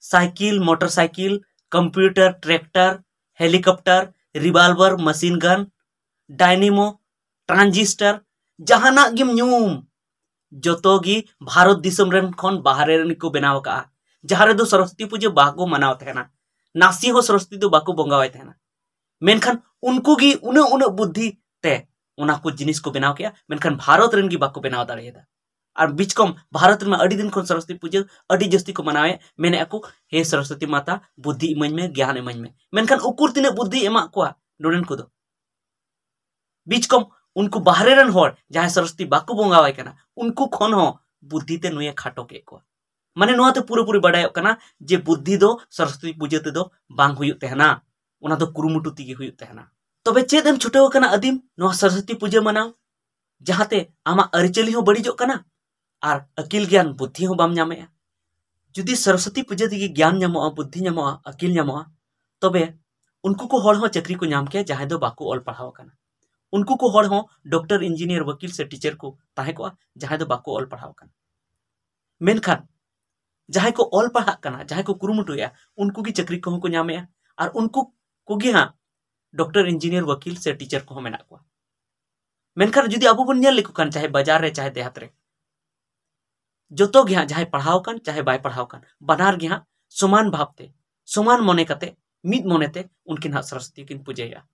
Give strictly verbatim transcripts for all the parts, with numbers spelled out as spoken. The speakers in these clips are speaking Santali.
Cycle, motor cycle, computer, tractor, helicopter, ᱨᱤᱵᱟᱞᱵᱟᱨ, ᱢᱮᱥᱤᱱ ᱜᱟᱱ, ᱰᱟᱭᱱᱮᱢᱳ, ᱴᱨᱟᱱᱡᱤᱥᱴᱟᱨ, ᱡᱟᱦᱟᱱᱟᱜ ᱜᱮᱢ ᱧᱩᱢ, ᱡᱚᱛᱚ ᱜᱮ ᱵᱷᱟᱨᱚᱛ ᱫᱤᱥᱚᱢ ᱨᱮᱱ ᱠᱷᱚᱱ ᱵᱟᱦᱨᱮ ᱨᱮᱱ ᱠᱚ ᱵᱮᱱᱟᱣ ᱟᱠᱟᱜᱼᱟ᱾ ᱡᱟᱦᱟᱸ ᱨᱮᱫᱚ ᱥᱚᱨᱚᱥᱚᱛᱤ ᱯᱩᱡᱟᱹ ᱵᱟᱠᱚ ᱢᱟᱱᱟᱣ ᱛᱟᱦᱮᱱᱟ, ᱱᱟᱥᱮ ᱦᱚᱸ ᱥᱚᱨᱚᱥᱚᱛᱤ ᱫᱚ ᱵᱟᱠᱚ ᱵᱚᱸᱜᱟᱣᱟᱭ ᱛᱟᱦᱮᱱᱟ᱾ ᱢᱮᱱᱠᱷᱟᱱ ᱩᱱᱠᱩ ᱜᱮ ᱩᱱᱟᱹᱜ ᱩᱱᱟᱹᱜ ᱵᱩᱫᱽᱫᱷᱤ ᱛᱮ ᱚᱱᱟ ᱠᱚ ᱡᱤᱱᱤᱥ ᱠᱚ ᱵᱮᱱᱟᱣ ᱠᱮᱜᱼᱟ, ᱢᱮᱱᱠᱷᱟᱱ ᱵᱷᱟᱨᱚᱛ ᱨᱮᱱ ᱜᱮ ᱵᱟᱠᱚ ᱵᱮᱱᱟᱣ ᱫᱟᱲᱮᱭᱟᱫᱟ᱾ ᱟᱨ ᱵᱤᱪᱠᱚᱢ ᱵᱷᱟᱨᱚᱛ ᱨᱮᱢᱟ ᱟᱹᱰᱤ ᱫᱤᱱ ᱠᱷᱚᱱ ᱥᱚᱨᱚᱥᱚᱛᱤ ᱯᱩᱡᱟᱹ ᱟᱹᱰᱤ ᱡᱟᱹᱥᱛᱤ ᱠᱚ ᱢᱟᱱᱟᱣᱮᱫ, ᱢᱮᱱᱮᱫ ᱟᱠᱚ, "ᱦᱮ ᱥᱚᱨᱚᱥᱚᱛᱤ ᱢᱟᱛᱟ, ᱵᱩᱫᱽᱫᱷᱤ ᱤᱢᱟᱹᱧ ᱢᱮ, ᱜᱮᱭᱟᱱ ᱤᱢᱟᱹᱧ ᱢᱮ᱾" ᱢᱮᱱᱠᱷᱟᱱ ᱩᱠᱩᱨ ᱛᱤᱱᱟᱹᱜ ᱵᱩᱫᱽᱫᱷᱤ ᱮᱢᱟᱜ ᱠᱚᱣᱟ ᱱᱚᱰᱮᱱ ᱠᱚᱫᱚ? ᱵᱤᱪᱠᱚᱢ ᱩᱱᱠᱩ ᱵᱟᱦᱨᱮ ᱨᱮᱱ ᱦᱚᱲ ᱡᱟᱦᱟᱸᱭ ᱥᱚᱨᱚᱥᱚᱛᱤ ᱵᱟᱠᱚ ᱵᱚᱸᱜᱟᱣᱟᱭ ᱠᱟᱱᱟ, ᱩᱱᱠᱩ ᱠᱷᱚᱱ ᱦᱚᱸ ᱵᱩᱫᱽᱫᱷᱤ ᱛᱮ ᱱᱩᱭᱮ ᱠᱷᱟᱴᱚ ᱠᱮᱫ ᱠᱚᱣᱟ᱾ ᱢᱟᱱᱮ ᱱᱚᱣᱟ ᱛᱮ ᱯᱩᱨᱟᱹᱯᱩᱨᱤ ᱵᱟᱰᱟᱭᱚᱜ ᱠᱟᱱᱟ ᱡᱮ ᱵᱩᱫᱽᱫᱷᱤ ᱫᱚ ᱥᱚᱨᱚᱥᱚᱛᱤ ᱯᱩᱡᱟᱹ ᱛᱮᱫᱚ ᱵᱟᱝ ᱦᱩᱭᱩᱜ ᱛᱟᱦᱮᱱᱟ, ᱚᱱᱟ ᱫᱚ ᱠᱩᱨᱩᱢᱩᱴᱩ ᱛᱮᱜᱮ ᱦᱩᱭᱩᱜ ᱛᱟᱦᱮᱱᱟ᱾ ᱛᱚᱵᱮ ᱪᱮᱫ ᱮᱢ ᱪᱷᱩᱴᱟᱹᱣ ᱟᱠᱟᱱᱟ ᱟᱹᱫᱤᱢ ᱱᱚᱣᱟ ᱥᱚᱨᱚᱥᱚᱛᱤ ᱯᱩᱡᱟᱹ ᱢᱟᱱᱟᱣ, ᱡᱟᱦᱟᱸᱛᱮ ᱟᱢᱟᱜ ᱟᱹᱨᱤᱪᱟᱹᱞᱤ ᱦᱚᱸ ᱵᱟᱹᱲᱤᱡᱚᱜ ᱠᱟᱱᱟ ᱟᱨ ᱟᱹᱠᱤᱞ ᱜᱮᱭᱟᱱ ᱵᱩᱫᱽᱫᱷᱤ ᱦᱚᱸ ᱵᱟᱢ ᱧᱟᱢᱮᱜᱼᱟ? ᱡᱩᱫᱤ ᱥᱚᱨᱚᱥᱚᱛᱤ ᱯᱩᱡᱟᱹ ᱛᱮᱜᱮ ᱜᱮᱭᱟᱱ ᱧᱟᱢᱚᱜᱼᱟ, ᱵᱩᱫᱽᱫᱷᱤ ᱧᱟᱢᱚᱜᱼᱟ, ᱟᱹᱠᱤᱞ ᱧᱟᱢᱚᱜᱼᱟ, ᱛᱚᱵᱮ ᱩᱱᱠᱩ ᱠᱚ ᱦᱚᱲ ᱦᱚᱸ ᱪᱟᱹᱠᱨᱤ ᱠᱚ ᱧᱟᱢ ᱠᱮᱭᱟ ᱡᱟᱦᱟᱸᱭ ᱫᱚ ᱵᱟᱠᱚ ᱚᱞ ᱯᱟᱲᱦᱟᱣ ᱟᱠᱟᱱᱟ᱾ ᱩᱱᱠᱩ ᱠᱚ ᱦᱚᱲ ᱦᱚᱸ ᱰᱚᱠᱴᱚᱨ, ᱤᱧᱡᱤᱱᱤᱭᱟᱨ, ᱣᱟᱹᱠᱤᱞ ᱥᱮ ᱴᱤᱪᱟᱨ ᱠᱚ ᱛᱟᱦᱮᱸ ᱠᱚᱜᱼᱟ ᱡᱟᱦᱟᱸᱭ ᱫᱚ ᱵᱟᱠᱚ ᱚᱞ ᱯᱟᱲᱦᱟᱣ ᱟᱠᱟᱱᱟ᱾ ᱢᱮᱱᱠᱷᱟᱱ ᱡᱟᱦᱟᱸᱭ ᱠᱚ ᱚᱞ ᱯᱟᱲᱦᱟᱜ ᱠᱟᱱᱟ, ᱡᱟᱦᱟᱸᱭ ᱠᱚ ᱠᱩᱨᱩᱢᱩᱴᱩᱭᱮᱫᱼᱟ, ᱩᱱᱠᱩ ᱜᱮ ᱪᱟᱹᱠᱨᱤ ᱠᱚᱦᱚᱸ ᱠᱚ ᱧᱟᱢᱮᱜᱼᱟ᱾ ᱟᱨ ᱩᱱᱠᱩ ᱠᱚᱜᱮ ᱦᱟᱸᱜ ᱰᱚᱠᱴᱚᱨ, ᱤᱧᱡᱤᱱᱤᱭᱟᱨ, ᱣᱟᱹᱠᱤᱞ ᱥᱮ ᱴᱤᱪᱟᱨ ᱠᱚᱦᱚᱸ ᱢᱮᱱᱟᱜ ᱠᱚᱣᱟ᱾ ᱢᱮᱱᱠᱷᱟᱱ ᱡᱩᱫᱤ ᱟᱵᱚ ᱵᱚᱱ ᱧᱮᱞ ᱞᱮᱠᱚ ᱠᱷᱟᱱ, ᱪᱟᱦᱮ ᱵᱟᱡᱟᱨ ᱨᱮ ᱪᱟᱦᱮ ᱫᱮᱦᱟᱛ ᱨᱮ, ᱡᱚᱛᱚ ᱜᱮ ᱦᱟᱸᱜ, ᱡᱟᱦᱟᱸᱭ ᱯᱟᱲᱦᱟᱣ ᱠᱟᱱ ᱪᱟᱦᱮ ᱵᱟᱭ ᱯᱟᱲᱦᱟᱣ ᱠᱟᱱ, ᱵᱟᱱᱟᱨ ᱜᱮ ᱦᱟᱸᱜ ᱥᱚᱢᱟᱱ ᱵᱷᱟᱵᱽ ᱛᱮ, ᱥᱚᱢᱟᱱ ᱢᱚᱱᱮ ᱠᱟᱛᱮ, ᱢᱤᱫ ᱢᱚᱱᱮ ᱛᱮ ᱩᱱᱠᱤᱱ ᱦᱟᱸᱜ ᱥᱚᱨᱚᱥᱚᱛᱤ ᱠᱤᱱ ᱯᱩᱡᱟᱹᱭᱟ᱾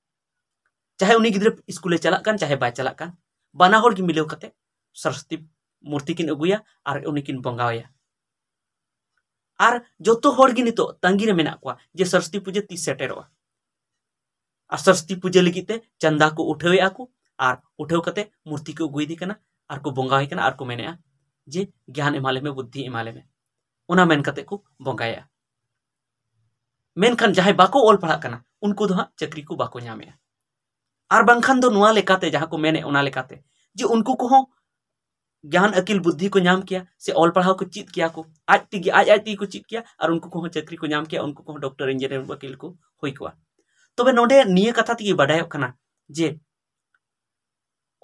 ᱪᱟᱦᱮ ᱩᱱᱤ ᱜᱤᱫᱽᱨᱟᱹ ᱤᱥᱠᱩᱞᱮ ᱪᱟᱞᱟᱜ ᱠᱟᱱ ᱪᱟᱦᱮ ᱵᱟᱭ ᱪᱟᱞᱟᱜ ᱠᱟᱱ, ᱵᱟᱱᱟ ᱦᱚᱲ ᱜᱮ ᱢᱤᱞᱟᱹᱣ ᱠᱟᱛᱮ ᱥᱚᱨᱚᱥᱚᱛᱤ ᱢᱩᱨᱛᱤ ᱠᱤᱱ ᱟᱹᱜᱩᱭᱟ ᱟᱨ ᱩᱱᱤ ᱠᱤᱱ ᱵᱚᱸᱜᱟᱣᱟᱭᱟ᱾ ᱟᱨ ᱡᱚᱛᱚ ᱦᱚᱲ ᱜᱮ ᱱᱤᱛᱚᱜ ᱛᱟᱺᱜᱤ ᱨᱮ ᱢᱮᱱᱟᱜ ᱠᱚᱣᱟ ᱡᱮ ᱥᱚᱨᱚᱥᱚᱛᱤ ᱯᱩᱡᱟᱹ ᱛᱤᱥ ᱥᱮᱴᱮᱨᱚᱜᱼᱟ᱾ ᱟᱨ ᱥᱚᱨᱚᱥᱚᱛᱤ ᱯᱩᱡᱟᱹ ᱞᱟᱹᱜᱤᱫ ᱛᱮ ᱪᱟᱸᱫᱟ ᱠᱚ ᱩᱴᱷᱟᱹᱣᱮᱫᱼᱟ ᱠᱚ ᱟᱨ ᱩᱴᱷᱟᱹᱣ ᱠᱟᱛᱮ ᱢᱩᱨᱛᱤ ᱠᱚ ᱟᱹᱜᱩᱭᱮᱫᱮ ᱠᱟᱱᱟ ᱟᱨ ᱠᱚ ᱵᱚᱸᱜᱟᱣᱟᱭ ᱠᱟᱱᱟ ᱟᱨ ᱠᱚ ᱢᱮᱱᱮᱫᱼᱟ ᱡᱮ, "ᱜᱮᱭᱟᱱ ᱮᱢᱟᱞᱮ ᱢᱮ, ᱵᱩᱫᱽᱫᱷᱤ ᱮᱢᱟᱞᱮ ᱢᱮ᱾" ᱚᱱᱟ ᱢᱮᱱ ᱠᱟᱛᱮ ᱠᱚ ᱵᱚᱸᱜᱟᱭᱮᱫᱼᱟ᱾ ᱢᱮᱱᱠᱷᱟᱱ ᱡᱟᱦᱟᱸᱭ ᱵᱟᱠᱚ ᱚᱞ ᱯᱟᱲᱦᱟᱜ ᱠᱟᱱᱟ, ᱩᱱᱠᱩ ᱫᱚ ᱦᱟᱸᱜ ᱪᱟᱹᱠᱨᱤ ᱠᱚ ᱵᱟᱠᱚ ᱧᱟᱢᱮᱫᱼᱟ᱾ ᱟᱨ ᱵᱟᱝᱠᱷᱟᱱ ᱫᱚ ᱱᱚᱣᱟ ᱞᱮᱠᱟᱛᱮ, ᱡᱟᱦᱟᱸ ᱠᱚ ᱢᱮᱱᱮᱫ ᱚᱱᱟ ᱞᱮᱠᱟᱛᱮ, ᱡᱮ ᱩᱱᱠᱩ ᱠᱚᱦᱚᱸ ᱜᱮᱭᱟᱱ ᱟᱹᱠᱤᱞ ᱵᱩᱫᱽᱫᱷᱤ ᱠᱚ ᱧᱟᱢ ᱠᱮᱭᱟ ᱥᱮ ᱚᱞ ᱯᱟᱲᱦᱟᱣ ᱠᱚ ᱪᱮᱫ ᱠᱮᱭᱟ ᱠᱚ, ᱟᱡ ᱛᱮᱜᱮ, ᱟᱡ ᱟᱡ ᱛᱮᱜᱮ ᱠᱚ ᱪᱮᱫ ᱠᱮᱭᱟ ᱟᱨ ᱩᱱᱠᱩ ᱠᱚᱦᱚᱸ ᱪᱟᱹᱠᱨᱤ ᱠᱚ ᱧᱟᱢ ᱠᱮᱭᱟ, ᱩᱱᱠᱩ ᱠᱚᱦᱚᱸ ᱰᱚᱠᱴᱚᱨ, ᱤᱧᱡᱤᱱᱤᱭᱟᱨ, ᱣᱟᱹᱠᱤᱞ ᱠᱚ ᱦᱩᱭ ᱠᱚᱜᱼᱟ᱾ ᱛᱚᱵᱮ ᱱᱚᱰᱮ ᱱᱤᱭᱟᱹ ᱠᱟᱛᱷᱟ ᱛᱮᱜᱮ ᱵᱟᱰᱟᱭᱚᱜ ᱠᱟᱱᱟ ᱡᱮ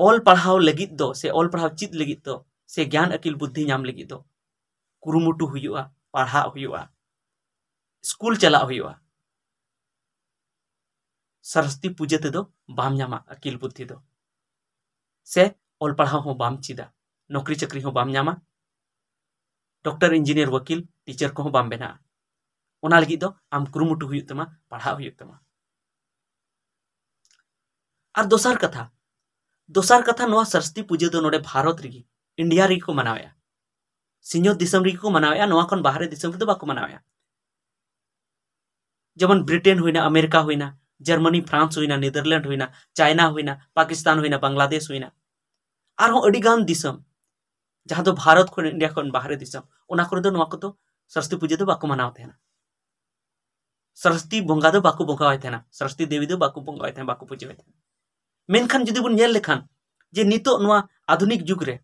ᱚᱞ ᱯᱟᱲᱦᱟᱣ ᱞᱟᱹᱜᱤᱫ ᱫᱚ ᱥᱮ ᱚᱞ ᱯᱟᱲᱦᱟᱣ ᱪᱮᱫ ᱞᱟᱹᱜᱤᱫ ᱫᱚ ᱥᱮ ᱜᱮᱭᱟᱱ ᱟᱹᱠᱤᱞ ᱵᱩᱫᱽᱫᱷᱤ ᱧᱟᱢ ᱞᱟᱹᱜᱤᱫ ᱫᱚ ᱠᱩᱨᱩᱢᱩᱴᱩ ᱦᱩᱭᱩᱜᱼᱟ, ᱯᱟᱲᱦᱟᱜ ᱦᱩᱭᱩᱜᱼᱟ᱾ ᱥᱠᱩᱞ ᱪᱟᱞᱟᱜ ᱦᱩᱭᱩᱜᱼᱟ᱾ ᱥᱚᱨᱚᱥᱚᱛᱤ ᱯᱩᱡᱟᱹ ᱛᱮᱫᱚ ᱵᱟᱢ ᱧᱟᱢᱟ ᱟᱹᱠᱤᱞ ᱵᱩᱫᱽᱫᱷᱤ ᱫᱚ, ᱥᱮ ᱚᱞ ᱯᱟᱲᱦᱟᱣ ᱦᱚᱸ ᱵᱟᱢ ᱪᱮᱫᱟ, ᱱᱚᱠᱨᱤ ᱪᱟᱹᱠᱨᱤ ᱦᱚᱸ ᱵᱟᱢ ᱧᱟᱢᱟ, ᱰᱚᱠᱴᱚᱨ, ᱤᱧᱡᱤᱱᱤᱭᱟᱨ, ᱣᱟᱹᱠᱤᱞ, ᱴᱤᱪᱟᱨ ᱠᱚᱦᱚᱸ ᱵᱟᱢ ᱵᱮᱱᱟᱜᱼᱟ᱾ ᱚᱱᱟ ᱞᱟᱹᱜᱤᱫ ᱫᱚ ᱟᱢ ᱠᱩᱨᱩᱢᱩᱴᱩ ᱦᱩᱭᱩᱜ ᱛᱟᱢᱟ, ᱯᱟᱲᱦᱟᱜ ᱦᱩᱭᱩᱜ ᱛᱟᱢᱟ᱾ ᱟᱨ ᱫᱚᱥᱟᱨ ᱠᱟᱛᱷᱟ, ᱫᱚᱥᱟᱨ ᱠᱟᱛᱷᱟ, ᱱᱚᱣᱟ ᱥᱚᱨᱚᱥᱚᱛᱤ ᱯᱩᱡᱟᱹ ᱫᱚ ᱱᱚᱰᱮ ᱵᱷᱟᱨᱚᱛ ᱨᱮᱜᱮ, ᱤᱱᱰᱤᱭᱟ ᱨᱮᱜᱮ ᱠᱚ ᱢᱟᱱᱟᱣᱮᱫᱼᱟ᱾ ᱥᱤᱧᱚᱛ ᱫᱤᱥᱚᱢ ᱨᱮᱜᱮ ᱠᱚ ᱢᱟᱱᱟᱣᱮᱫᱼᱟ, ᱱᱚᱣᱟ ᱠᱷᱚᱱ ᱵᱟᱦᱨᱮ ᱫᱤᱥᱚᱢ ᱨᱮᱫᱚ ᱵᱟᱠᱚ ᱢᱟᱱᱟᱣᱮᱫᱼᱟ᱾ ᱡᱮᱢᱚᱱ ᱵᱨᱤᱴᱮᱱ ᱦᱩᱭᱱᱟ, ᱟᱢᱮᱨᱤᱠᱟ ᱦᱩᱭᱱᱟ, ᱡᱟᱨᱢᱟᱱᱤ, ᱯᱷᱨᱟᱱᱥ ᱦᱩᱭᱱᱟ, ᱱᱮᱫᱟᱨᱞᱮᱱᱰ ᱦᱩᱭᱱᱟ, ᱪᱟᱭᱱᱟ ᱦᱩᱭᱱᱟ, ᱯᱟᱠᱤᱥᱛᱟᱱ ᱦᱩᱭᱱᱟ, ᱵᱟᱝᱞᱟᱫᱮᱥ ᱦᱩᱭᱱᱟ, ᱟᱨᱦᱚᱸ ᱟᱹᱰᱤ ᱜᱟᱱ ᱫᱤᱥᱚᱢ, ᱡᱟᱦᱟᱸ ᱫᱚ ᱵᱷᱟᱨᱚᱛ ᱠᱷᱚᱱ, ᱤᱱᱰᱤᱭᱟ ᱠᱷᱚᱱ ᱵᱟᱦᱨᱮ ᱫᱤᱥᱚᱢ, ᱚᱱᱟ ᱠᱚᱨᱮ ᱫᱚ ᱱᱚᱣᱟ ᱠᱚᱫᱚ ᱥᱚᱨᱚᱥᱚᱛᱤ ᱯᱩᱡᱟᱹ ᱫᱚ ᱵᱟᱠᱚ ᱢᱟᱱᱟᱣ ᱛᱟᱦᱮᱱᱟ᱾ ᱥᱚᱨᱚᱥᱚᱛᱤ ᱵᱚᱸᱜᱟ ᱫᱚ ᱵᱟᱠᱚ ᱵᱚᱸᱜᱟᱣᱟᱭ ᱛᱟᱦᱮᱱᱟ, ᱥᱚᱨᱚᱥᱚᱛᱤ ᱫᱮᱵᱤ ᱫᱚ ᱵᱟᱠᱚ ᱵᱚᱸᱜᱟᱣᱟᱭ ᱛᱟᱦᱮᱱᱟ, ᱵᱟᱠᱚ ᱯᱩᱡᱟᱹᱣᱟᱭ ᱛᱟᱦᱮᱱᱟ᱾ ᱢᱮᱱᱠᱷᱟᱱ ᱡᱩᱫᱤ ᱵᱚᱱ ᱧᱮᱞ ᱞᱮᱠᱷᱟᱱ, ᱡᱮ ᱱᱤᱛᱚᱜ ᱱᱚᱣᱟ ᱟᱫᱷᱩᱱᱤᱠ ᱡᱩᱜᱽ ᱨᱮ,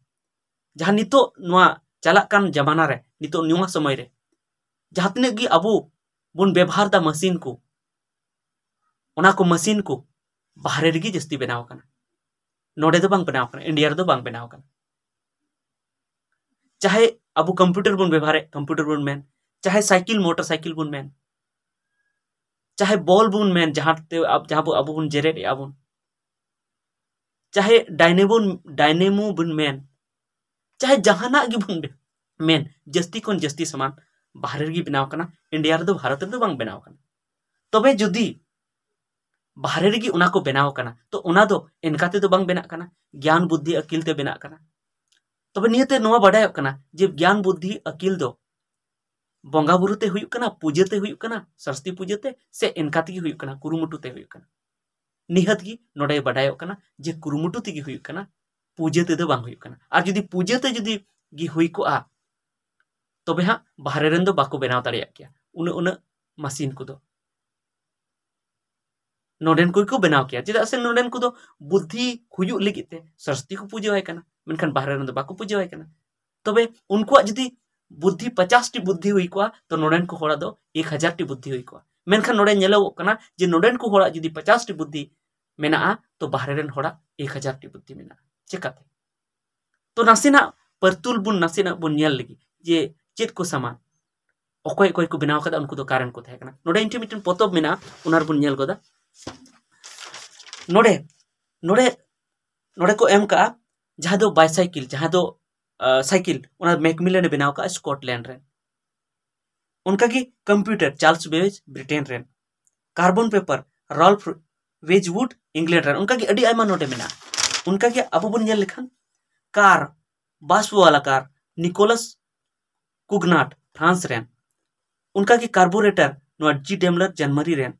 ᱡᱟᱦᱟᱸ ᱱᱤᱛᱚᱜ ᱱᱚᱣᱟ ᱪᱟᱞᱟᱜ ᱠᱟᱱ ᱡᱟᱢᱟᱱᱟ ᱨᱮ, ᱱᱤᱛᱚᱜ ᱱᱚᱣᱟ ᱥᱚᱢᱚᱭ ᱨᱮ ᱡᱟᱦᱟᱸ ᱛᱤᱱᱟᱹᱜ ᱜᱮ ᱟᱵᱚ ᱵᱚᱱ ᱵᱮᱵᱚᱦᱟᱨ ᱫᱟ ᱢᱮᱥᱤᱱ ᱠᱚ, ᱚᱱᱟ ᱠᱚ ᱢᱮᱥᱤᱱ ᱠᱚ ᱵᱟᱦᱨᱮ ᱨᱮᱜᱮ ᱡᱟᱹᱥᱛᱤ ᱵᱮᱱᱟᱣ ᱠᱟᱱᱟ, ᱱᱚᱰᱮ ᱫᱚ ᱵᱟᱝ ᱵᱮᱱᱟᱣ ᱠᱟᱱᱟ, ᱤᱱᱰᱤᱭᱟ ᱨᱮᱫᱚ ᱵᱟᱝ ᱵᱮᱱᱟᱣ ᱠᱟᱱᱟ᱾ ᱪᱟᱦᱮ ᱟᱵᱚ ᱠᱚᱢᱯᱤᱭᱩᱴᱟᱨ ᱵᱚᱱ ᱵᱮᱵᱚᱦᱟᱨᱮᱫ, ᱠᱚᱢᱯᱤᱭᱩᱴᱟᱨ ᱵᱚᱱ ᱢᱮᱱ, ᱪᱟᱦᱮ ᱥᱟᱭᱠᱮᱞ, ᱢᱚᱴᱚᱨ ᱥᱟᱭᱠᱮᱞ ᱵᱚᱱ ᱢᱮᱱ, ᱪᱟᱦᱮ ᱵᱚᱞ ᱵᱚᱱ ᱢᱮᱱ, ᱡᱟᱦᱟᱸ ᱛᱮ ᱟᱵ-, ᱡᱟᱦᱟᱸ ᱵᱚ, ᱟᱵᱚ ᱵᱚᱱ ᱡᱮᱨᱮᱫ ᱮᱫᱼᱟ ᱵᱚᱱ, ᱪᱟᱦᱮ ᱰᱟᱭᱱᱮᱢᱳ, ᱰᱟᱭᱱᱮᱢᱳ ᱵᱚᱱ ᱢᱮᱱ, ᱪᱟᱦᱮ ᱡᱟᱦᱟᱱᱟᱜ ᱜᱮᱵᱚᱱ ᱢᱮᱱ, ᱡᱟᱹᱥᱛᱤ ᱠᱷᱚᱱ ᱡᱟᱹᱥᱛᱤ ᱥᱟᱢᱟᱱ ᱵᱟᱦᱨᱮ ᱨᱮᱜᱮ ᱵᱮᱱᱟᱣ ᱠᱟᱱᱟ, ᱤᱱᱰᱤᱭᱟ ᱨᱮᱫᱚ, ᱵᱷᱟᱨᱚᱛ ᱨᱮᱫᱚ ᱵᱟᱝ ᱵᱮᱱᱟᱣ ᱠᱟᱱᱟ᱾ ᱛᱚᱵᱮ ᱡᱩᱫᱤ ᱵᱟᱦᱨᱮ ᱨᱮᱜᱮ ᱚᱱᱟ ᱠᱚ ᱵᱮᱱᱟᱣ ᱠᱟᱱᱟ, ᱛᱚ ᱚᱱᱟ ᱫᱚ ᱮᱱᱠᱟ ᱛᱮᱫᱚ ᱵᱟᱝ ᱵᱮᱱᱟᱜ ᱠᱟᱱᱟ, ᱜᱮᱭᱟᱱ ᱵᱩᱫᱽᱫᱷᱤ ᱟᱹᱠᱤᱞ ᱛᱮ ᱵᱮᱱᱟᱜ ᱠᱟᱱᱟ᱾ ᱛᱚᱵᱮ ᱱᱤᱭᱟᱹᱛᱮ ᱱᱚᱣᱟ ᱵᱟᱰᱟᱭᱚᱜ ᱠᱟᱱᱟ ᱡᱮ ᱜᱮᱭᱟᱱ ᱵᱩᱫᱽᱫᱷᱤ ᱟᱹᱠᱤᱞ ᱫᱚ ᱵᱚᱸᱜᱟ ᱵᱩᱨᱩ ᱛᱮ ᱦᱩᱭᱩᱜ ᱠᱟᱱᱟ, ᱯᱩᱡᱟᱹ ᱛᱮ ᱦᱩᱭᱩᱜ ᱠᱟᱱᱟ, ᱥᱚᱨᱚᱥᱚᱛᱤ ᱯᱩᱡᱟᱹ ᱛᱮ, ᱥᱮ ᱮᱱᱠᱟ ᱛᱮᱜᱮ ᱦᱩᱭᱩᱜ ᱠᱟᱱᱟ, ᱠᱩᱨᱩᱢᱩᱴᱩ ᱛᱮ ᱦᱩᱭᱩᱜ ᱠᱟᱱᱟ? ᱱᱤᱦᱟᱹᱛ ᱜᱮ ᱱᱚᱰᱮ ᱵᱟᱰᱟᱭᱚᱜ ᱠᱟᱱᱟ ᱡᱮ ᱠᱩᱨᱩᱢᱩᱴᱩ ᱛᱮᱜᱮ ᱦᱩᱭᱩᱜ ᱠᱟᱱᱟ, ᱯᱩᱡᱟᱹ ᱛᱮᱫᱚ ᱵᱟᱝ ᱦᱩᱭᱩᱜ ᱠᱟᱱᱟ᱾ ᱟᱨ ᱡᱩᱫᱤ ᱯᱩᱡᱟᱹ ᱛᱮ ᱡᱩᱫᱤ ᱜᱮ ᱦᱩᱭ ᱠᱚᱜᱼᱟ, ᱛᱚᱵᱮ ᱦᱟᱸᱜ ᱵᱟᱦᱨᱮ ᱨᱮᱱ ᱫᱚ ᱵᱟᱠᱚ ᱵᱮᱱᱟᱣ ᱫᱟᱲᱮᱭᱟᱜ ᱠᱮᱭᱟ ᱩᱱᱟᱹᱜ ᱩᱱᱟᱹᱜ ᱢᱟᱥᱤᱱ ᱠᱚᱫᱚ᱾ ᱱᱚᱰᱮᱱ ᱠᱚᱜᱮ ᱠᱚ ᱵᱮᱱᱟᱣ ᱠᱮᱭᱟ, ᱪᱮᱫᱟᱜ ᱥᱮ ᱱᱚᱰᱮᱱ ᱠᱚᱫᱚ ᱵᱩᱫᱽᱫᱷᱤ ᱦᱩᱭᱩᱜ ᱞᱟᱹᱜᱤᱫ ᱛᱮ ᱥᱚᱨᱚᱥᱚᱛᱤ ᱠᱚ ᱯᱩᱡᱟᱹᱣᱟᱭ ᱠᱟᱱᱟ, ᱢᱮᱱᱠᱷᱟᱱ ᱵᱟᱦᱨᱮ ᱨᱮᱱ ᱫᱚ ᱵᱟᱠᱚ ᱯᱩᱡᱟᱹᱣᱟᱭ ᱠᱟᱱᱟ᱾ ᱛᱚᱵᱮ ᱩᱱᱠᱩᱣᱟᱜ ᱡᱩᱫᱤ ᱵᱩᱫᱽᱫᱷᱤ ᱯᱚᱪᱟᱥ ᱴᱤ ᱵᱩᱫᱽᱫᱷᱤ ᱦᱩᱭ ᱠᱚᱜᱼᱟ, ᱛᱚ ᱱᱚᱰᱮᱱ ᱠᱚ ᱦᱚᱲᱟᱜ ᱫᱚ ᱮᱠ ᱦᱟᱡᱟᱨ ᱴᱤ ᱵᱩᱫᱽᱫᱷᱤ ᱦᱩᱭ ᱠᱚᱜᱼᱟ᱾ ᱢᱮᱱᱠᱷᱟᱱ ᱱᱚᱰᱮ ᱧᱮᱞᱚᱜᱚᱜ ᱠᱟᱱᱟ ᱡᱮ ᱱᱚᱰᱮᱱ ᱠᱚ ᱦᱚᱲᱟᱜ ᱡᱩᱫᱤ ᱯᱚᱪᱟᱥ ᱴᱤ ᱵᱩᱫᱽᱫᱷᱤ ᱢᱮᱱᱟᱜᱼᱟ, ᱛᱚ ᱵᱟᱦᱨᱮ ᱨᱮᱱ ᱦᱚᱲᱟᱜ ᱮᱠ ᱦᱟᱡᱟᱨ ᱴᱤ ᱵᱩᱫᱽᱫᱷᱤ ᱢᱮᱱᱟᱜᱼᱟ᱾ ᱪᱮᱠᱟᱛᱮ? ᱛᱚ ᱱᱟᱥᱮᱱᱟᱜ ᱯᱟᱹᱨᱛᱩᱞ ᱵᱚᱱ, ᱱᱟᱥᱮᱱᱟᱜ ᱵᱚᱱ ᱧᱮᱞ ᱞᱮᱜᱮ ᱡᱮ ᱪᱮᱫ ᱠᱚ ᱥᱟᱢᱟᱱ ᱚᱠᱚᱭ ᱚᱠᱚᱭ ᱠᱚ ᱵᱮᱱᱟᱣ ᱠᱟᱫᱟ, ᱩᱱᱠᱩ ᱫᱚ ᱚᱠᱟ ᱨᱮᱱ ᱠᱚ ᱛᱟᱦᱮᱸ ᱠᱟᱱᱟ᱾ ᱱᱚᱰᱮ ᱤᱧ ᱴᱷᱮᱱ ᱢᱤᱫᱴᱮᱱ ᱯᱚᱛᱚᱵ ᱢᱮᱱᱟᱜᱼᱟ, ᱚᱱᱟ ᱨᱮᱵᱚᱱ ᱧᱮᱞ ᱜᱚᱫᱟ᱾ ᱱᱚᱰᱮ ᱱᱚᱰᱮ ᱱᱚᱰᱮ ᱠᱚ ᱮᱢ ᱠᱟᱜᱼᱟ, ᱡᱟᱦᱟᱸ ᱫᱚ ᱵᱟᱭᱥᱟᱭᱠᱮᱞ, ᱡᱟᱦᱟᱸ ᱫᱚ ᱥᱟᱭᱠᱮᱞ, ᱚᱱᱟ ᱢᱮᱠᱢᱤᱞᱟᱱ ᱮ ᱵᱮᱱᱟᱣ ᱠᱟᱜᱼᱟ, ᱥᱠᱚᱴᱞᱮᱱᱰ ᱨᱮᱱ᱾ ᱚᱱᱠᱟᱜᱮ ᱠᱚᱢᱯᱤᱭᱩᱴᱟᱨ, ᱪᱟᱨᱞᱥ ᱵᱮᱵᱮᱡᱽ, ᱵᱨᱤᱴᱮᱱ ᱨᱮᱱ᱾ ᱠᱟᱨᱵᱚᱱ ᱯᱮᱯᱟᱨ, ᱨᱟᱞᱯᱷ ᱣᱮᱡᱽᱣᱩᱰ, ᱤᱝᱞᱮᱱᱰ ᱨᱮᱱ᱾ ᱚᱱᱠᱟᱜᱮ ᱟᱹᱰᱤ ᱟᱭᱢᱟ ᱱᱚᱰᱮ ᱢᱮᱱᱟᱜᱼᱟ᱾ ᱚᱱᱠᱟᱜᱮ ᱟᱵᱚ ᱵᱚᱱ ᱧᱮᱞ ᱞᱮᱠᱷᱟᱱ ᱠᱟᱨ, ᱵᱟᱥᱯ ᱣᱟᱞᱟ ᱠᱟᱨ, ᱱᱤᱠᱳᱞᱟᱥ ᱠᱩᱜᱱᱟᱴ, ᱯᱷᱨᱟᱱᱥ ᱨᱮᱱ᱾ ᱚᱱᱠᱟᱜᱮ ᱠᱟᱨᱵᱩᱨᱮᱴᱟᱨ, ᱱᱚᱣᱟ ᱡᱤ ᱰᱮᱢᱞᱟᱨ, ᱡᱟᱨᱢᱟᱱᱤ ᱨᱮᱱ᱾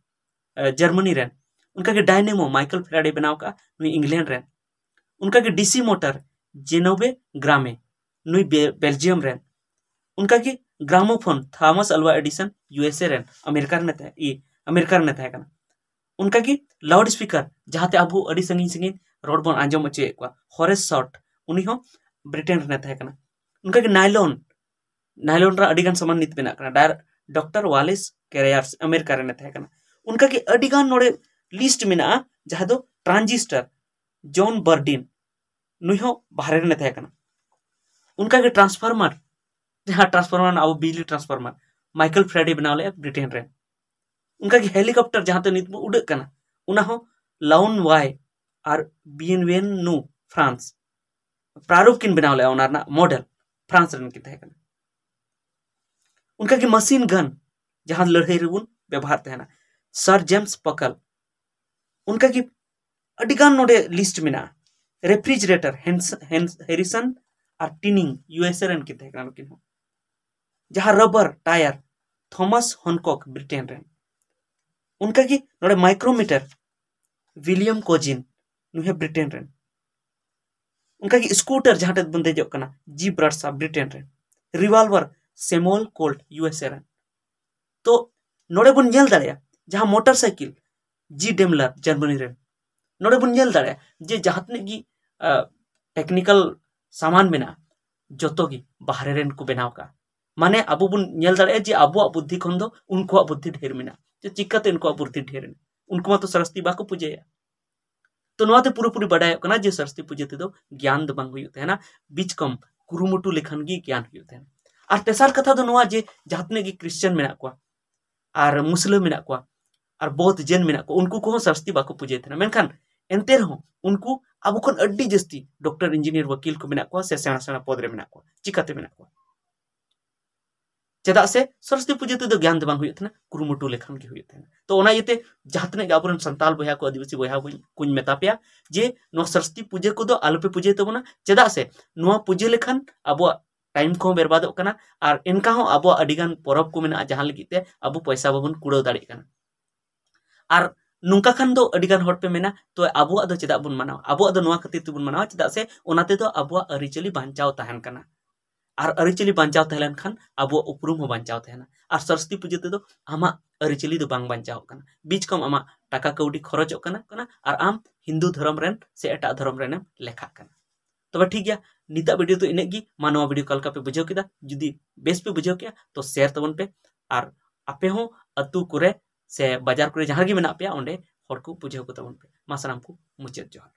ᱡᱟᱨᱢᱟᱱᱤ ᱨᱮᱱ᱾ ᱚᱱᱠᱟᱜᱮ ᱰᱟᱭᱱᱮᱢᱳ, ᱢᱟᱭᱠᱮᱞ ᱯᱷᱮᱨᱟᱰᱮ ᱵᱮᱱᱟᱣ ᱠᱟᱜᱼᱟ, ᱱᱩᱭ ᱤᱝᱞᱮᱱᱰ ᱨᱮᱱ᱾ ᱚᱱᱠᱟᱜᱮ ᱰᱤᱥᱤ ᱢᱳᱴᱚᱨ, ᱡᱮᱱᱳᱵᱮ ᱜᱨᱟᱢᱮ, ᱱᱩᱭ ᱵᱮᱞᱡᱤᱭᱟᱢ ᱨᱮᱱ᱾ ᱚᱱᱠᱟᱜᱮ ᱜᱨᱟᱢᱳᱯᱷᱳᱱ, ᱛᱷᱟᱢᱟᱥ ᱟᱞᱣᱟ ᱮᱰᱤᱥᱚᱱ, ᱭᱩ ᱮᱥ ᱮ ᱨᱮᱱ, ᱟᱢᱮᱨᱤᱠᱟ ᱨᱮᱱ ᱛᱟᱦᱮᱸ ᱤ ᱟᱢᱮᱨᱤᱠᱟ ᱨᱮᱱ ᱛᱟᱦᱮᱸ ᱠᱟᱱᱟ᱾ ᱚᱱᱠᱟᱜᱮ ᱞᱟᱣᱩᱰ ᱥᱯᱤᱠᱟᱨ, ᱡᱟᱦᱟᱸᱛᱮ ᱟᱵᱚ ᱟᱹᱰᱤ ᱥᱟᱺᱜᱤᱧ ᱥᱟᱺᱜᱤᱧ ᱨᱚᱲ ᱵᱚᱱ ᱟᱸᱡᱚᱢ ᱦᱚᱪᱚᱭᱮᱫ ᱠᱚᱣᱟ, ᱦᱚᱨᱮᱥ ᱥᱚᱴ, ᱩᱱᱤ ᱦᱚᱸ ᱵᱨᱤᱴᱮᱱ ᱨᱮᱱ ᱛᱟᱦᱮᱸ ᱠᱟᱱᱟ᱾ ᱚᱱᱠᱟᱜᱮ ᱱᱟᱭᱞᱚᱱ, ᱱᱟᱭᱞᱚᱱ ᱨᱮ ᱟᱹᱰᱤᱜᱟᱱ ᱥᱟᱢᱟᱱ ᱱᱤᱛ ᱵᱮᱱᱟᱜ ᱠᱟᱱᱟ᱾ ᱰᱟᱭᱨ ᱰᱚᱠᱴᱚᱨ ᱣᱟᱞᱮᱥ ᱠᱮᱨᱮᱭᱟᱨᱥ ᱟᱢᱮᱨᱤᱠᱟ ᱨᱮᱱ ᱛᱟᱦᱮᱸ ᱠᱟᱱᱟ᱾ ᱚᱱᱠᱟᱜᱮ ᱟᱹᱰᱤᱜᱟᱱ ᱱᱚᱰᱮ ᱞᱤᱥᱴ ᱢᱮᱱᱟᱜᱼᱟ, ᱡᱟᱦᱟᱸ ᱫᱚ ᱴᱨᱟᱱᱡᱤᱥᱴᱟᱨ, ᱡᱚᱱ ᱵᱟᱨᱰᱤᱱ, ᱱᱩᱭ ᱦᱚᱸ ᱵᱟᱦᱨᱮ ᱨᱮᱱᱮ ᱛᱟᱦᱮᱸ ᱠᱟᱱᱟ᱾ ᱚᱱᱠᱟᱜᱮ ᱴᱨᱟᱱᱥᱯᱷᱟᱨᱢᱟᱨ, ᱡᱟᱦᱟᱸ ᱴᱨᱟᱱᱥᱯᱷᱟᱨᱢᱟᱨ ᱟᱵᱚ ᱵᱤᱡᱽᱞᱤ ᱴᱨᱟᱱᱥᱯᱷᱟᱨᱢᱟᱨ, ᱢᱟᱭᱠᱮᱞ ᱯᱷᱮᱨᱟᱰᱮ ᱵᱮᱱᱟᱣ ᱞᱮᱫᱼᱟ, ᱵᱨᱤᱴᱮᱱ ᱨᱮᱱ᱾ ᱚᱱᱠᱟᱜᱮ ᱦᱮᱞᱤᱠᱚᱯᱴᱟᱨ, ᱡᱟᱦᱟᱸ ᱛᱮ ᱱᱤᱛ ᱵᱚ ᱩᱰᱟᱹᱜ ᱠᱟᱱᱟ, ᱚᱱᱟ ᱦᱚᱸ ᱞᱟᱣᱩᱱ ᱣᱟᱭ ᱟᱨ ᱵᱤᱭᱮᱱ ᱱᱩ, ᱯᱷᱨᱟᱱᱥ, ᱯᱨᱟᱨᱩᱯ ᱠᱤᱱ ᱵᱮᱱᱟᱣ ᱞᱮᱫᱼᱟ, ᱚᱱᱟ ᱨᱮᱱᱟᱜ ᱢᱚᱰᱮᱞ ᱯᱷᱨᱟᱱᱥ ᱨᱮᱱ ᱠᱤᱱ ᱛᱟᱦᱮᱸ ᱠᱟᱱᱟ᱾ ᱚᱱᱠᱟᱜᱮ ᱢᱮᱥᱤᱱ ᱜᱟᱱ, ᱡᱟᱦᱟᱸ ᱞᱟᱹᱲᱦᱟᱹᱭ ᱨᱮᱵᱚᱱ ᱵᱮᱵᱚᱦᱟᱨ ᱛᱟᱦᱮᱱᱟ, ᱥᱟᱨ ᱡᱮᱢᱥ ᱯᱟᱠᱟᱞ᱾ ᱚᱱᱠᱟᱜᱮ ᱟᱹᱰᱤᱜᱟᱱ ᱱᱚᱰᱮ ᱞᱤᱥᱴ ᱢᱮᱱᱟᱜᱼᱟ᱾ Refrigerator, ᱦᱮᱱᱥ ᱦᱮᱱᱥ ᱦᱮᱨᱤᱥᱚᱱ R ᱴᱤᱱᱤᱝ, U S A ᱨᱮᱱ ᱠᱤᱱ ᱛᱟᱦᱮᱸ ᱠᱟᱱᱟ ᱱᱩᱠᱤᱱ ᱦᱚᱸ᱾ ᱡᱟᱦᱟᱸ ᱨᱟᱵᱟᱨ ᱴᱟᱭᱟᱨ, ᱛᱷᱚᱢᱟᱥ ᱦᱚᱱᱠᱚᱠ, ᱵᱨᱤᱴᱮᱱ ᱨᱮᱱ᱾ ᱚᱱᱠᱟᱜᱮ ᱱᱚᱰᱮ ᱢᱟᱭᱠᱨᱳᱢᱤᱴᱟᱨ, ᱣᱤᱞᱤᱭᱟᱢ ᱠᱚᱡᱤᱱ, ᱱᱩᱭ ᱦᱚᱸ ᱵᱨᱤᱴᱮᱱ ᱨᱮᱱ᱾ ᱚᱱᱠᱟᱜᱮ ᱥᱠᱩᱴᱟᱨ, ᱡᱟᱦᱟᱸ ᱴᱷᱮᱱ ᱵᱚᱱ ᱫᱮᱡᱚᱜ ᱠᱟᱱᱟ, ᱡᱤ ᱵᱨᱟᱴᱥᱟ, ᱵᱨᱤᱴᱮᱱ ᱨᱮᱱ᱾ ᱨᱤᱣᱟᱞᱵᱷᱟᱨ, ᱥᱮᱢᱩᱭᱮᱞ ᱠᱳᱞᱴ, ᱭᱩ ᱮᱥ ᱮ ᱨᱮᱱ᱾ ᱛᱚ ᱱᱚᱰᱮ ᱵᱚᱱ ᱧᱮᱞ ᱫᱟᱲᱮᱭᱟᱜᱼᱟ, ᱡᱟᱦᱟᱸ ᱢᱚᱴᱚᱨ ᱥᱟᱭᱠᱮᱞ, ᱡᱤ ᱰᱮᱢᱞᱟᱨ, ᱡᱟᱨᱢᱟᱱᱤ ᱨᱮᱱ᱾ ᱱᱚᱰᱮ ᱵᱚᱱ ᱧᱮᱞ ᱫᱟᱲᱮᱭᱟᱜᱼᱟ ᱡᱮ ᱡᱟᱦᱟᱸ ᱛᱤᱱᱟᱹᱜ ᱜᱮ ᱴᱮᱠᱱᱤᱠᱟᱞ ᱥᱟᱢᱟᱱ ᱢᱮᱱᱟᱜᱼᱟ, ᱡᱚᱛᱚ ᱜᱮ ᱵᱟᱦᱨᱮ ᱨᱮᱱ ᱠᱚ ᱵᱮᱱᱟᱣ ᱠᱟᱜᱼᱟ᱾ ᱢᱟᱱᱮ ᱟᱵᱚ ᱵᱚᱱ ᱧᱮᱞ ᱫᱟᱲᱮᱭᱟᱜᱼᱟ ᱡᱮ ᱟᱵᱚᱣᱟᱜ ᱵᱩᱫᱽᱫᱷᱤ ᱠᱷᱚᱱ ᱫᱚ ᱩᱱᱠᱩᱣᱟᱜ ᱵᱩᱫᱽᱫᱷᱤ ᱰᱷᱮᱨ ᱢᱮᱱᱟᱜᱼᱟ᱾ ᱪᱮ ᱪᱤᱠᱟᱹᱛᱮ ᱩᱱᱠᱩᱣᱟᱜ ᱵᱩᱫᱽᱫᱷᱤ ᱰᱷᱮᱨ ᱮᱱᱟ? ᱩᱱᱠᱩ ᱢᱟᱛᱚ ᱥᱚᱨᱚᱥᱚᱛᱤ ᱵᱟᱠᱚ ᱯᱩᱡᱟᱹᱭᱟ᱾ ᱛᱚ ᱱᱚᱣᱟᱛᱮ ᱯᱩᱨᱟᱹᱯᱩᱨᱤ ᱵᱟᱰᱟᱭᱚᱜ ᱠᱟᱱᱟ ᱡᱮ ᱥᱚᱨᱚᱥᱚᱛᱤ ᱯᱩᱡᱟᱹ ᱛᱮᱫᱚ ᱜᱮᱭᱟᱱ ᱫᱚ ᱵᱟᱝ ᱦᱩᱭᱩᱜ ᱛᱟᱦᱮᱱᱟ, ᱵᱤᱪᱠᱚᱢ ᱠᱩᱨᱩᱢᱩᱴᱩ ᱞᱮᱠᱷᱟᱱ ᱜᱮ ᱜᱮᱭᱟᱱ ᱦᱩᱭᱩᱜ ᱛᱟᱦᱮᱱᱟ᱾ ᱟᱨ ᱛᱮᱥᱟᱨ ᱠᱟᱛᱷᱟ ᱫᱚ ᱱᱚᱣᱟ ᱡᱮ ᱡᱟᱦᱟᱸ ᱛᱤᱱᱟᱹᱜ ᱜᱮ ᱠᱷᱨᱤᱥᱪᱟᱱ ᱢᱮᱱᱟᱜ ᱠᱚᱣᱟ ᱟᱨ ᱢᱩᱥᱞᱟᱹ ᱢᱮᱱᱟᱜ ᱠᱚᱣᱟ ᱟᱨ ᱵᱳᱫᱷ ᱡᱮᱱ ᱢᱮᱱᱟᱜ ᱠᱚᱣᱟ, ᱩᱱᱠᱩ ᱠᱚᱦᱚᱸ ᱥᱚᱨᱚᱥᱚᱛᱤ ᱵᱟᱠᱚ ᱯᱩᱡᱟᱹᱭ ᱛᱟᱦᱮᱱᱟ᱾ ᱢᱮᱱᱠᱷᱟᱱ ᱮᱱᱛᱮ ᱨᱮᱦᱚᱸ ᱩᱱᱠᱩ ᱟᱵᱚ ᱠᱷᱚᱱ ᱟᱹᱰᱤ ᱡᱟᱹᱥᱛᱤ ᱰᱚᱠᱴᱚᱨ, ᱤᱧᱡᱤᱱᱤᱭᱟᱨ, ᱣᱟᱹᱠᱤᱞ ᱠᱚ ᱢᱮᱱᱟᱜ ᱠᱚᱣᱟ ᱥᱮ ᱥᱮᱬᱟ ᱥᱮᱬᱟ ᱯᱚᱫᱽ ᱨᱮ ᱢᱮᱱᱟᱜ ᱠᱚᱣᱟ᱾ ᱪᱤᱠᱟᱹᱛᱮ ᱢᱮᱱᱟᱜ ᱠᱚᱣᱟ? ᱪᱮᱫᱟᱜ ᱥᱮ ᱥᱚᱨᱚᱥᱚᱛᱤ ᱯᱩᱡᱟᱹ ᱛᱮᱫᱚ ᱜᱮᱭᱟᱱ ᱫᱚ ᱵᱟᱝ ᱦᱩᱭᱩᱜ ᱛᱟᱦᱮᱱᱟ, ᱠᱩᱨᱩᱢᱩᱴᱩ ᱞᱮᱠᱷᱟᱱ ᱜᱮ ᱦᱩᱭᱩᱜ ᱛᱟᱦᱮᱱᱟ᱾ ᱛᱚ ᱚᱱᱟ ᱤᱭᱟᱹᱛᱮ ᱡᱟᱦᱟᱸ ᱛᱤᱱᱟᱹᱜ ᱜᱮ ᱟᱵᱚᱨᱮᱱ ᱥᱟᱱᱛᱟᱲ ᱵᱚᱭᱦᱟ ᱠᱚ, ᱟᱹᱫᱤᱵᱟᱹᱥᱤ ᱵᱚᱭᱦᱟ ᱠᱚᱧ ᱠᱚᱧ ᱢᱮᱛᱟ ᱯᱮᱭᱟ ᱡᱮ ᱱᱚᱣᱟ ᱥᱚᱨᱚᱥᱚᱛᱤ ᱯᱩᱡᱟᱹ ᱠᱚᱫᱚ ᱟᱞᱚᱯᱮ ᱯᱩᱡᱟᱹᱭ ᱛᱟᱵᱚᱱᱟ᱾ ᱪᱮᱫᱟᱜ ᱥᱮ ᱱᱚᱣᱟ ᱯᱩᱡᱟᱹ ᱞᱮᱠᱷᱟᱱ ᱟᱵᱚᱣᱟᱜ ᱴᱟᱭᱤᱢ ᱠᱚᱦᱚᱸ ᱵᱮᱨᱵᱟᱫᱚᱜ ᱠᱟᱱᱟ, ᱟᱨ ᱮᱱᱠᱟ ᱦᱚᱸ ᱟᱵᱚᱣᱟᱜ ᱟᱹᱰᱤᱜᱟᱱ ᱯᱚᱨᱚᱵᱽ ᱠᱚ ᱢᱮᱱᱟᱜᱼᱟ ᱡᱟᱦᱟᱸ ᱞᱟᱹᱜᱤᱫ ᱛᱮ ᱟᱵᱚ ᱯᱚᱭᱥᱟ ᱵᱟᱵᱚᱱ ᱠᱩᱲᱟᱹᱣ ᱫᱟᱲᱮᱭᱟᱜ ᱠᱟᱱᱟ᱾ ᱟᱨ ᱱᱚᱝᱠᱟ ᱠᱷᱟᱱ ᱫᱚ ᱟᱹᱰᱤᱜᱟᱱ ᱦᱚᱲ ᱯᱮ ᱢᱮᱱᱟ, "ᱛᱚ ᱟᱵᱚᱣᱟᱜ ᱫᱚ ᱪᱮᱫᱟᱜ ᱵᱚᱱ ᱢᱟᱱᱟᱣᱟ? ᱟᱵᱚᱣᱟᱜ ᱫᱚ ᱱᱚᱣᱟ ᱠᱷᱟᱹᱛᱤᱨ ᱛᱮᱵᱚᱱ ᱢᱟᱱᱟᱣᱟ, ᱪᱮᱫᱟᱜ ᱥᱮ ᱚᱱᱟ ᱛᱮᱫᱚ ᱟᱵᱚᱣᱟᱜ ᱟᱹᱨᱤᱪᱟᱹᱞᱤ ᱵᱟᱧᱪᱟᱣ ᱛᱟᱦᱮᱱ ᱠᱟᱱᱟ᱾ ᱟᱨ ᱟᱹᱨᱤᱪᱟᱹᱞᱤ ᱵᱟᱧᱪᱟᱣ ᱛᱟᱦᱮᱸ ᱞᱮᱱᱠᱷᱟᱱ ᱟᱵᱚᱣᱟᱜ ᱩᱯᱨᱩᱢ ᱦᱚᱸ ᱵᱟᱧᱪᱟᱣ ᱛᱟᱦᱮᱱᱟ᱾ ᱟᱨ ᱥᱚᱨᱚᱥᱚᱛᱤ ᱯᱩᱡᱟᱹ ᱛᱮᱫᱚ ᱟᱢᱟᱜ ᱟᱹᱨᱤᱪᱟᱹᱞᱤ ᱫᱚ ᱵᱟᱝ ᱵᱟᱧᱪᱟᱣᱚᱜ ᱠᱟᱱᱟ, ᱵᱤᱪ ᱠᱚᱢ ᱟᱢᱟᱜ ᱴᱟᱠᱟ ᱠᱟᱹᱣᱰᱤ ᱠᱷᱚᱨᱚᱪᱚᱜ ᱠᱟᱱᱟ, ᱠᱟᱱᱟ, ᱟᱨ ᱟᱢ ᱦᱤᱱᱫᱩ ᱫᱷᱚᱨᱚᱢ ᱨᱮᱱ ᱥᱮ ᱮᱴᱟᱜ ᱫᱷᱚᱨᱚᱢ ᱨᱮᱱᱮᱢ ᱞᱮᱠᱷᱟᱜ ᱠᱟᱱᱟ᱾" ᱛᱚᱵᱮ ᱴᱷᱤᱠ ᱜᱮᱭᱟ, ᱱᱤᱛᱟᱜ ᱵᱷᱤᱰᱤᱭᱳ ᱫᱚ ᱤᱱᱟᱹᱜ ᱜᱮ᱾ ᱢᱟ ᱱᱚᱣᱟ ᱵᱷᱤᱰᱤᱭᱳ ᱚᱠᱟ ᱞᱮᱠᱟ ᱯᱮ ᱵᱩᱡᱷᱟᱹᱣ ᱠᱮᱫᱟ? ᱡᱩᱫᱤ ᱵᱮᱥ ᱯᱮ ᱵᱩᱡᱷᱟᱹᱣ ᱠᱮᱜᱼᱟ ᱛᱚ ᱥᱮᱭᱟᱨ ᱛᱟᱵᱚᱱ ᱯᱮ, ᱟᱨ ᱟᱯᱮ ᱦᱚᱸ ᱟᱹᱛᱩ ᱠᱚᱨᱮ ᱥᱮ ᱵᱟᱡᱟᱨ ᱠᱚᱨᱮ ᱡᱟᱦᱟᱸ ᱨᱮᱜᱮ ᱢᱮᱱᱟᱜ ᱯᱮᱭᱟ ᱚᱸᱰᱮ ᱦᱚᱲ ᱠᱚ ᱵᱩᱡᱷᱟᱹᱣ ᱠᱚ ᱛᱟᱵᱚᱱ ᱯᱮ᱾ ᱢᱟ ᱥᱟᱱᱟᱢ ᱠᱚ ᱢᱩᱪᱟᱹᱫ ᱡᱚᱦᱟᱨ᱾